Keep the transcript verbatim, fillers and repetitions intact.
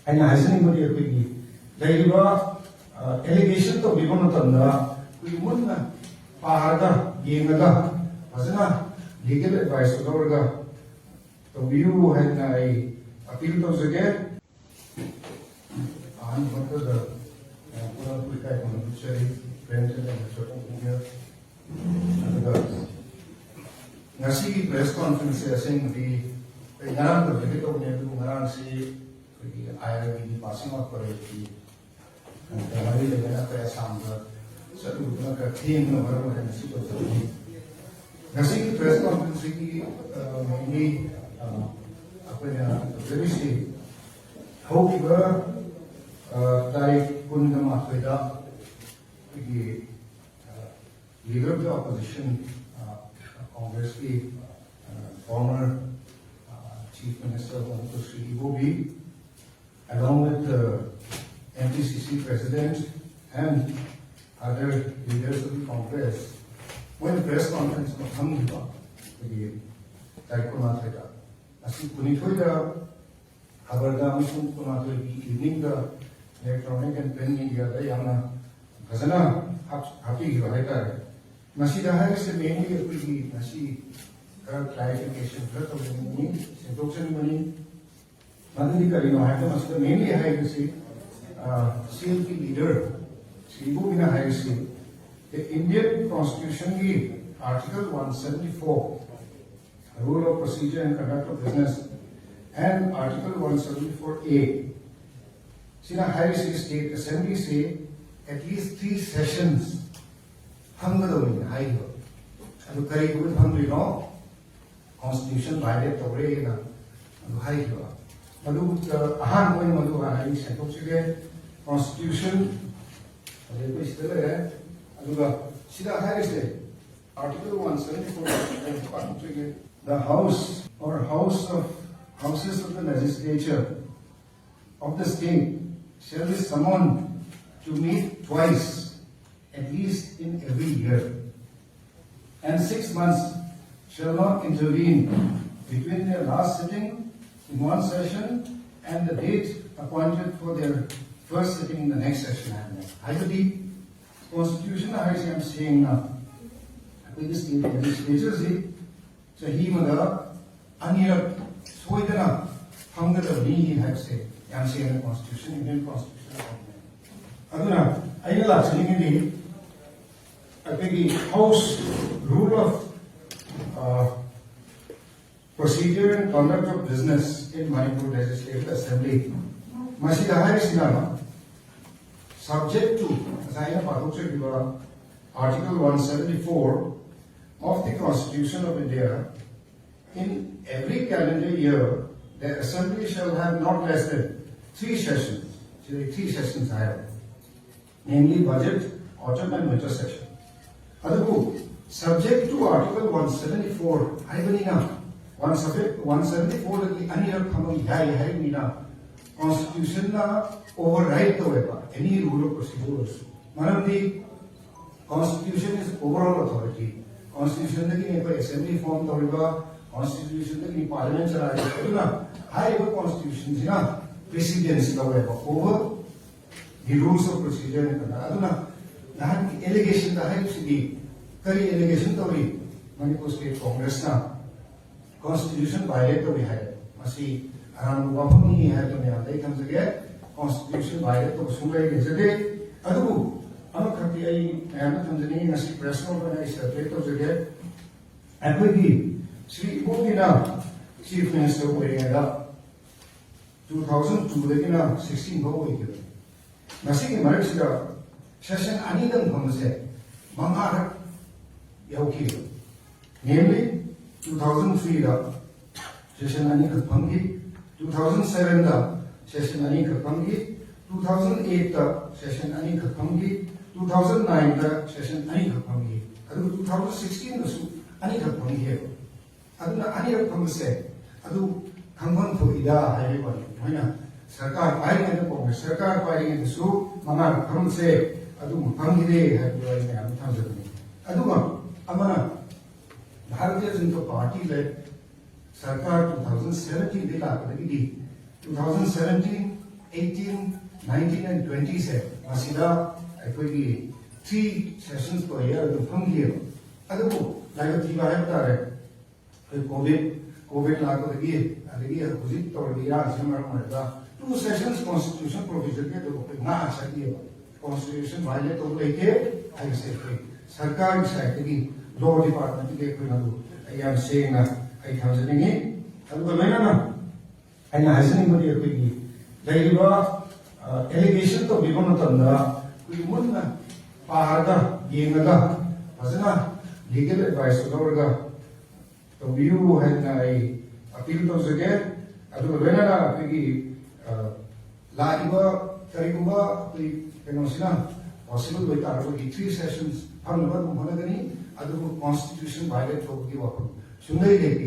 ꯑꯩꯅ ꯍꯥꯏꯖꯅꯤꯡꯕꯗꯤ ꯑꯩꯈꯣꯏꯒꯤ ꯂꯩꯔꯤꯕ ꯑꯦꯂꯤꯒꯦꯁꯟ ꯇꯧꯕꯤꯕ ꯃꯇꯝꯗ ꯑꯩꯈꯣꯏꯒꯤ ꯃꯨꯟꯅ ꯄꯥꯔꯒ ꯌꯦꯡꯉꯒ ꯐꯖꯅ ꯂꯤꯒꯦꯜ ꯑꯦꯗꯚꯥꯏꯁꯁꯨ ꯂꯧꯔꯒ ꯇꯧꯕꯤꯌꯨ ꯍꯥꯏꯗꯅ ꯑꯩ ꯑꯄꯤꯜ ꯇꯧꯖꯒꯦ꯫ ꯑꯍꯥꯟꯕꯃꯛꯇꯗ ꯄꯨꯔꯥ ꯑꯩꯈꯣꯏ ꯏꯀꯥꯏ ꯈꯨꯝꯅꯕ ꯆꯦꯔꯤ ꯄ꯭ꯔꯦꯝꯆꯟꯗ꯭ꯔ ꯅꯠꯇ꯭ꯔꯒ ꯑꯗꯨꯒ ꯉꯁꯤꯒꯤ ꯄ꯭ꯔꯦꯁ ꯀꯣꯟꯐ꯭ꯔꯦꯟꯁꯁꯦ ꯑꯁꯦꯡꯕꯗꯤ ꯑꯩ ꯉꯔꯥꯡ ꯇꯧꯖꯒꯦ ꯇꯧꯕꯅꯦ, ꯑꯗꯨꯕꯨ ꯉꯔꯥꯡꯁꯤ ꯑꯩꯈꯣꯏꯒꯤ ꯑꯥꯏ ꯑꯥꯔ ꯕꯤꯒꯤ ꯄꯥꯁꯤꯡ ꯑꯥꯎꯠ ꯄꯔꯦꯠꯀꯤ ꯃꯔꯤ ꯂꯩꯅꯅ ꯑꯩꯈꯣꯏ ꯑꯁꯥꯝꯗ ꯆꯠꯂꯨꯕꯗꯨꯅ ꯈꯔ ꯊꯦꯡꯅ ꯃꯔꯝ ꯑꯣꯏꯔꯒ ꯉꯁꯤ ꯇꯧꯖꯕꯅꯤ꯫ ꯉꯁꯤꯒꯤ ꯄ꯭ꯔꯦꯁ ꯀꯣꯟꯐ꯭ꯔꯦꯟꯁꯁꯤꯒꯤ ꯃꯦꯟꯂꯤ ꯑꯩꯈꯣꯏꯅ ꯇꯧꯖꯔꯤꯁꯤ ꯍꯧꯈꯤꯕ ꯇꯥꯔꯤꯛ ꯀꯨꯟꯒ ꯃꯥꯊꯣꯏꯗ ꯑꯩꯈꯣꯏꯒꯤ Leader of the Opposition, Congressꯀꯤ former Chief Minister Honorable Shri Ibobi, along with the M P C C President and other leaders of the Congress, ꯃꯣꯏꯅ ꯄ꯭ꯔꯦꯁ ꯀꯣꯟꯐ꯭ꯔꯦꯟꯁ ꯑꯃ ꯐꯝꯈꯤꯕ ꯑꯩꯈꯣꯏꯒꯤ ꯇꯥꯔꯤꯛ ꯀꯨꯟꯃꯥꯊꯣꯏꯗ, ꯉꯁꯤ ꯀꯨꯟꯅꯤꯊꯣꯏꯗ ꯈꯕꯔꯗ ꯑꯃꯁꯨꯡ ꯀꯨꯟꯃꯥꯊꯣꯏꯒꯤ ꯏꯚꯤꯅꯤꯡꯗ electronic and print mediaꯗ ꯌꯥꯝꯅ ꯐꯖꯅ ꯍꯥꯞ- ꯍꯥꯞꯄꯤꯈꯤꯕ ꯍꯥꯏꯇꯥꯔꯦ꯫ ꯃꯁꯤꯗ ꯍꯥꯏꯔꯤꯁꯦ ꯃꯦꯟꯂꯤ ꯑꯩꯈꯣꯏꯒꯤ ꯉꯁꯤ ꯈꯔ ꯀ꯭ꯂꯥꯔꯤꯐꯤꯀꯦꯁꯟ ꯈꯔ ꯇꯧꯖꯅꯤꯡꯕꯅꯤ, ꯁꯦꯡꯗꯣꯛꯆꯅꯤꯡꯕꯅꯤ꯫ ꯃꯗꯨꯗꯤ ꯀꯔꯤꯅꯣ ꯍꯥꯏꯕꯗ ꯃꯁꯤꯗ ꯃꯦꯟꯂꯤ ꯍꯥꯏꯔꯤꯁꯤ ꯁꯤ ꯑꯦꯜꯒꯤ ꯂꯤꯗꯔ ꯁ꯭ꯔꯤ ꯏꯕꯣꯕꯤꯅ ꯍꯥꯏꯔꯤꯁꯤ Indian Constitutionꯒꯤ Article one seventy four, Rule of Procedure and Conduct of Business, and Article one seventy four A ꯁꯤꯅ ꯍꯥꯏꯔꯤꯁꯤ state assemblyꯁꯤ at least three sessions ꯐꯝꯒꯗꯧꯕꯅꯤ ꯍꯥꯏꯈꯤꯕ꯫ ꯑꯗꯨ ꯀꯔꯤꯒꯨꯝꯕ ꯐꯝꯗꯣꯏꯅꯣ? Constitution violate ꯇꯧꯔꯦꯅ ꯑꯗꯨ ꯍꯥꯏꯈꯤꯕ꯫ ꯃꯗꯨ ꯑꯍꯥꯟꯕ ꯑꯣꯏꯅ ꯃꯗꯨ ꯍꯥꯟꯅ ꯑꯩ ꯁꯦꯡꯗꯣꯛꯆꯒꯦ꯫ Constitution ꯑꯗꯩ ꯑꯩꯈꯣꯏ ꯁꯤꯗ ꯂꯩꯔꯦ꯫ ꯑꯗꯨꯒ ꯁꯤꯗ ꯍꯥꯏꯔꯤꯁꯦ Article one seventy four ꯄꯥꯊꯣꯛꯆꯒꯦ꯫ The House or House of Houses of the Legislature of the state shall be summoned to meet twice at least in every year, and six months shall not intervene between their last sitting in one session and the date appointed for their first sitting in the next session ꯍꯥꯏꯕꯅꯦ꯫ ꯍꯥꯏꯕꯗꯤ constitution ꯍꯥꯏꯔꯤꯁꯦ ꯌꯥꯝ ꯁꯦꯡꯅ ꯑꯩꯈꯣꯏꯒꯤ state legislatureꯁꯤ ꯆꯍꯤ ꯑꯃꯗ ꯑꯅꯤꯔꯛ ꯁꯣꯏꯗꯅ ꯐꯝꯒꯗꯕꯅꯤ ꯍꯥꯏꯕꯁꯦ ꯌꯥꯝ ꯁꯦꯡꯅ constitution, Indian constitution ꯍꯥꯏꯕꯅꯦ꯫ ꯑꯗꯨꯅ ꯑꯩꯅ ꯂꯥꯛꯆꯅꯤꯡꯉꯤꯗꯤ ꯑꯩꯈꯣꯏꯒꯤ house rule of procedure and conduct of business in Manipur Legislative Assembly ꯃꯁꯤꯗ ꯍꯥꯏꯔꯤꯁꯤꯅ subject to ꯉꯁꯥꯏ ꯑꯩꯅ ꯄꯥꯊꯣꯛꯆꯈꯤꯕ Article one seventy-four of the Constitution of India, in every calendar year the assembly shall have not less than three sessions. ꯁꯤꯗ three sessions ꯍꯥꯏꯔꯦ, namely budget, autumn and winter session. ꯑꯗꯨꯕꯨ subject to Article one seventy-four ꯍꯥꯏꯕꯅꯤꯅ, one seventy-four ꯗꯒꯤ ꯑꯅꯤꯔꯛ ꯐꯝꯕ ꯌꯥꯏ ꯍꯥꯏꯕꯅꯤꯅ constitutionꯅ override ꯇꯧꯋꯦꯕ any rule of procedure ꯑꯣꯏꯔꯁꯨ꯫ ꯃꯔꯝꯗꯤ constitution is overall authority. Constitutionꯗꯒꯤꯅꯤ ꯑꯩꯈꯣꯏ assembly form ꯇꯧꯔꯤꯕ, constitutionꯗꯒꯤꯅꯤ parliament ꯆꯂꯥꯏꯔꯤꯕ꯫ ꯑꯗꯨꯅ ꯍꯥꯏꯔꯤꯕ constitutionꯁꯤꯅ precedence ꯂꯧꯋꯦꯕ over the rules of procedure ꯅꯠꯇꯅ꯫ ꯑꯗꯨꯅ ꯅꯍꯥꯟꯒꯤ allegationꯗ ꯍꯥꯏꯔꯤꯕꯁꯤꯗꯤ ꯀꯔꯤ allegation ꯇꯧꯔꯤ? Manipur State Congressꯅ constitution violate ꯇꯧꯏ ꯍꯥꯏꯔꯦ꯫ ꯃꯁꯤ ꯑꯔꯥꯟꯕ ꯋꯥꯐꯝꯅꯤ ꯍꯥꯏꯕꯗꯨ ꯃꯌꯥꯝꯗ ꯑꯩ ꯊꯝꯖꯒꯦ꯫ Constitution violate ꯇꯧꯕ ꯁꯨꯡꯂꯩ ꯂꯩꯖꯗꯦ꯫ ꯑꯗꯨꯕꯨ ꯑꯃꯈꯛꯇꯤ ꯑꯩ ꯃꯌꯥꯝꯗ ꯊꯝꯖꯅꯤꯡꯉꯤ, ꯉꯁꯤ press note ꯑꯣꯏꯅ ꯑꯩ circulate ꯇꯧꯖꯒꯦ꯫ ꯑꯩꯈꯣꯏꯒꯤ ꯁ꯭ꯔꯤ ꯏꯕꯣꯕꯤꯅ Chief Minister ꯑꯣꯏꯔꯤꯉꯩꯗ two thousand twoꯗꯒꯤꯅ sixteen ꯐꯥꯎ ꯑꯣꯏꯈꯤꯕꯅꯤ꯫ ꯃꯁꯤꯒꯤ ꯃꯔꯛꯁꯤꯗ session ꯑꯅꯤꯗꯪ ꯐꯝꯕꯁꯦ ꯃꯉꯥꯔꯛ ꯌꯥꯎꯈꯤꯕ꯫ Namely, two thousand threeꯗ session ꯑꯅꯤꯈꯛ ꯐꯝꯈꯤ, two thousand sevenꯗ session ꯑꯅꯤꯈꯛ ꯐꯝꯈꯤ, two thousand eightꯇ session ꯑꯅꯤꯈꯛ ꯐꯝꯈꯤ, two thousand nineꯗ session ꯑꯅꯤꯈꯛ ꯐꯝꯈꯤ, ꯑꯗꯨꯒ two thousand sixteenꯗꯁꯨ ꯑꯅꯤꯈꯛ ꯐꯝꯈꯤꯑꯕ꯫ ꯑꯗꯨꯅ ꯑꯅꯤꯔꯛ ꯐꯝꯕꯁꯦ ꯑꯗꯨ ꯈꯪꯐꯝ ꯊꯣꯛꯏꯗ ꯍꯥꯏꯕꯒꯤ ꯋꯥꯅꯤ꯫ ꯃꯣꯏꯅ ꯁꯔꯀꯥꯔ ꯄꯥꯏꯔꯤꯉꯩꯗ, ꯀꯣꯡꯒ꯭ꯔꯦꯁ ꯁꯔꯀꯥꯔ ꯄꯥꯏꯔꯤꯉꯩꯗꯁꯨ ꯃꯉꯥꯔꯛ ꯐꯝꯕꯁꯦ ꯑꯗꯨꯒꯨꯝꯕ ꯐꯝꯈꯤꯗꯦ ꯍꯥꯏꯕꯗꯨ ꯑꯩ ꯃꯌꯥꯝꯗ ꯊꯝꯖꯕꯅꯤ꯫ ꯑꯗꯨꯒ ꯑꯃꯅ ꯚꯥꯔꯇꯤꯌ ꯖꯅꯇꯥ ꯄꯥꯔꯇꯤ ꯂꯩ, ꯁꯔꯀꯥꯔ two thousand seventeenꯗꯒꯤ ꯂꯥꯛꯄꯗꯒꯤꯗꯤ Two thousand seventeen, eighteen, nineteen and twenty ꯁꯦ ꯃꯁꯤꯗ ꯑꯩꯈꯣꯏꯒꯤ three sessions per year ꯑꯗꯨꯝ ꯐꯝꯈꯤꯑꯕ꯫ ꯑꯗꯨꯕꯨ ꯂꯥꯏꯕꯛ ꯊꯤꯕ ꯍꯥꯏꯕ ꯇꯥꯔꯦ, ꯑꯩꯈꯣꯏ ꯀꯣꯚꯤꯗ ꯀꯣꯚꯤꯗ ꯂꯥꯛꯄꯗꯒꯤ ꯑꯗꯒꯤ ꯍꯧꯖꯤꯛ ꯇꯧꯔꯤꯕ ꯏꯔꯥꯡꯁꯤꯅ ꯃꯔꯝ ꯑꯣꯏꯔꯒ two sessions constitution provision ꯒꯤ ꯑꯗꯨ ꯑꯩꯈꯣꯏ ꯉꯥꯛꯑ ꯆꯠꯂꯤꯑꯕ꯫ Constitution violate ꯇꯧꯕ ꯂꯩꯇꯦ ꯍꯥꯏꯕꯁꯦ ꯑꯩꯈꯣꯏ ꯁꯔꯀꯥꯔꯒꯤ side ꯇꯒꯤ, law department ꯇꯒꯤ ꯑꯩꯈꯣꯏꯅ ꯑꯗꯨ ꯑꯩ ꯌꯥꯝ ꯁꯦꯡꯅ ꯑꯩ ꯊꯝꯖꯅꯤꯡꯉꯤ꯫ ꯑꯗꯨꯒ ꯂꯣꯏꯅꯅ ꯑꯩꯅ ꯍꯥꯏꯖꯅꯤꯡꯕꯗꯤ ꯑꯩꯈꯣꯏꯒꯤ ꯂꯩꯔꯤꯕ allegation ꯇꯧꯕꯤꯕ ꯃꯇꯝꯗ ꯑꯩꯈꯣꯏꯒꯤ ꯃꯨꯟꯅ ꯄꯥꯔꯒ ꯌꯦꯡꯉꯒ ꯐꯖꯅ legal advice ꯁꯨ ꯂꯧꯔꯒ ꯇꯧꯕꯤꯌꯨ ꯍꯥꯏꯗꯅ ꯑꯩ appeal ꯇꯧꯖꯒꯦ꯫ ꯑꯗꯨꯒ ꯂꯣꯏꯅꯅ ꯑꯩꯈꯣꯏꯒꯤ, ꯑ, ꯂꯥꯛꯏꯕ ꯀꯔꯤꯒꯨꯝꯕ ꯑꯩꯈꯣꯏ ꯀꯩꯅꯣꯁꯤꯅ possible ꯑꯣꯏꯇꯥꯔꯒꯗꯤ three sessions ꯐꯝꯅꯕ ꯑꯗꯨꯝ ꯍꯣꯠꯅꯒꯅꯤ꯫ ꯑꯗꯨꯕꯨ constitution violate ꯇꯧꯕꯒꯤ ꯋꯥꯐꯝ ꯁꯨꯡꯂꯩ ꯂꯩꯇꯦ꯫